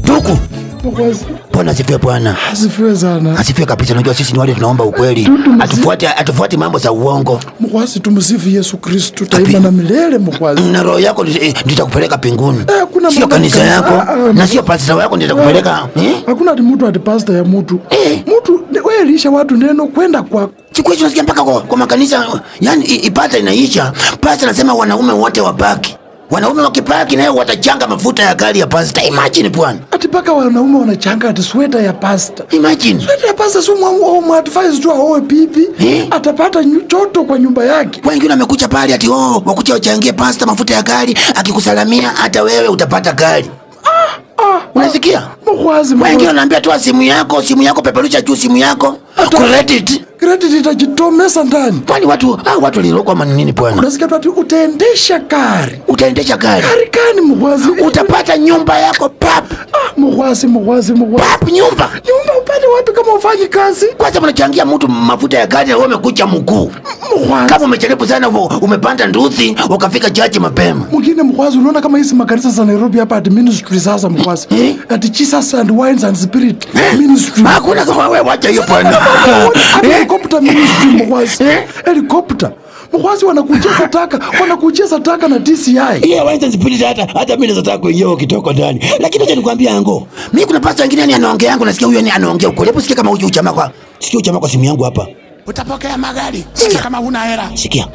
Tuku. Mkwasi. Bwana asifiwe bwana. Asifiwe sana. Asifiwe kabisa. Unajua sisi ni wale tunaomba ukweli. Hatufuati mambo za uongo. Mkwasi, tumsifu Yesu Kristu daima na milele mkwasi. Na roho yako nditakupeleka mbinguni. Eh, kuna Sio mambo kanisa yako ah, ah, na sio pastor wako nditakupeleka. Eh? Hakuna ati mtu ati pastor ya mtu. Eh. Mtu wewe lisha watu neno kwenda kwako. Siku hizi unasikia mpaka kwa makanisa, yani ipata inaisha. Pastor anasema wanaume wote wabaki. Wanaume wakibaki nayo watachanga mafuta ya gari ya pastor. Imagine bwana. Ati paka wanaume wanachanga ati sweta ya pastor. Imagine. Sweta ya pastor si muadvise tu aoe bibi. Eh? Atapata joto kwa nyumba yake. Wengine wamekuja pale ati oh, wakuja wachangie pastor mafuta ya gari, akikusalamia hata wewe utapata gari. Unasikia? Mkwasi, Wengine mkwasi. wanaambia toa simu yako peperusha juu simu yako. Credit. Credit itajitomesa ndani. Kwani watu walirogwa ama nini bwana? Unasikia tu ati utaendesha gari. Utaendesha gari. Gari gani mkwasi? Utapata nyumba yako pap. Ah, mkwasi, mkwasi, mkwasi. Pap nyumba. Nyumba upate wapi kama ufanyi kazi? Kwanza mnachangia mtu mafuta ya gari na wewe umekuja mguu. Mkwasi. Kama umejaribu sana umepanda nduthi ukafika church mapema. Mwingine mkwasi, unaona kama hizi makanisa za Nairobi hapa ati ministry sasa mkwasi. Eh? Ati Jesus and Wines and Spirit ministry. Hakuna kama wewe, wacha hiyo bwana. Hata Eh? helicopter ministry mkwasi. Eh? Helicopter. Mkwasi wanakujia sadaka na DCI. Yeah, wacha spirit hata mimi nataka kuingia ukitoka ndani. Lakini acha nikwambie ango. Mimi kuna pastor wengine yani anaongea yangu nasikia huyo ni anaongea ukweli. Hebu sikia kama huyu jamaa kwa sikia jamaa kwa simu yangu hapa. Utapokea magari sasa kama huna hela. Sikia.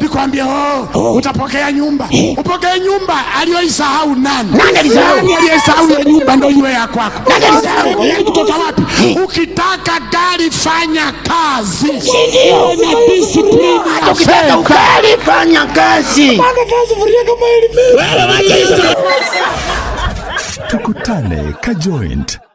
Nikwambie oh, Oh. utapokea nyumba. Eh. Upokee nyumba aliyoisahau nani? Nani alisahau? Nani aliyesahau hiyo nyumba ndio iwe ya kwako? Nani alisahau? Gari kutoka wapi? Eh. Ukitaka gari fanya kazi. Ndio. Uwe na discipline Hata ya ukitaka fedha. ugali fanya kazi. Anavaa sufuria kama hili. Wewe wacha hizo. Tukutane Kajoint.